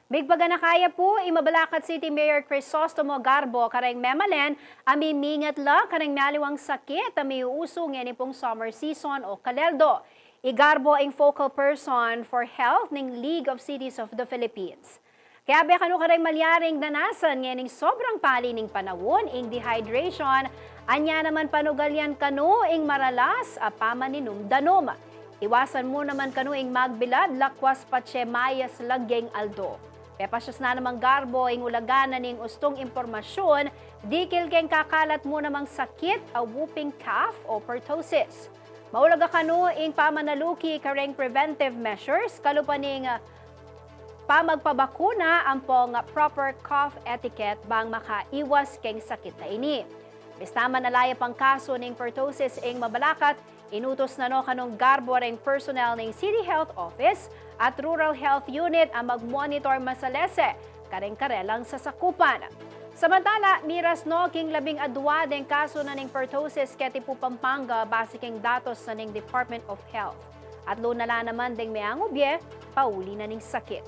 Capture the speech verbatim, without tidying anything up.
Migpaganaka ya pu i Mabalacat City Mayor Crisostomo Garbo kareng memalen a mimingat la kareng mialiwang sakit a miuusu ngeni pung summer season o kaleldo. I Garbo ing focal person for health ning League of Cities of the Philippines. Kayabe kanu kareng malyaring danasan ngening sobrang pali ning panaun, ing dehydration, anya naman panugalyan kanu ing maralas a pamaninum-danum. Iwasan mu naman kanu ing magbilad lakwas patse mayas laging aldo. Pepasyas na namang Garbo ing ulagan na ning ustung impormasyun dikil keng kakalat mu namang sakit a whooping cough o pertussis. Maulaga kanu ing pamanaluki kareng preventive measures kalupa ning pamagpabakuna ampong proper cough etiquette bang makaiwas keng sakit a ini. Bista man ala ya pang kasu ning pertussis ing Mabalacat, inutus na no kanung Garbo reng personnel ning City Health Office at Rural Health Unit a magmonitor masalese kareng karelang sasakupan. Samantala, miras no king labing adua deng kasu na ning pertussis keti pu Pampanga base king datos na ning Department of Health. Atlu na la naman deng meangu bie pauli na ning sakit.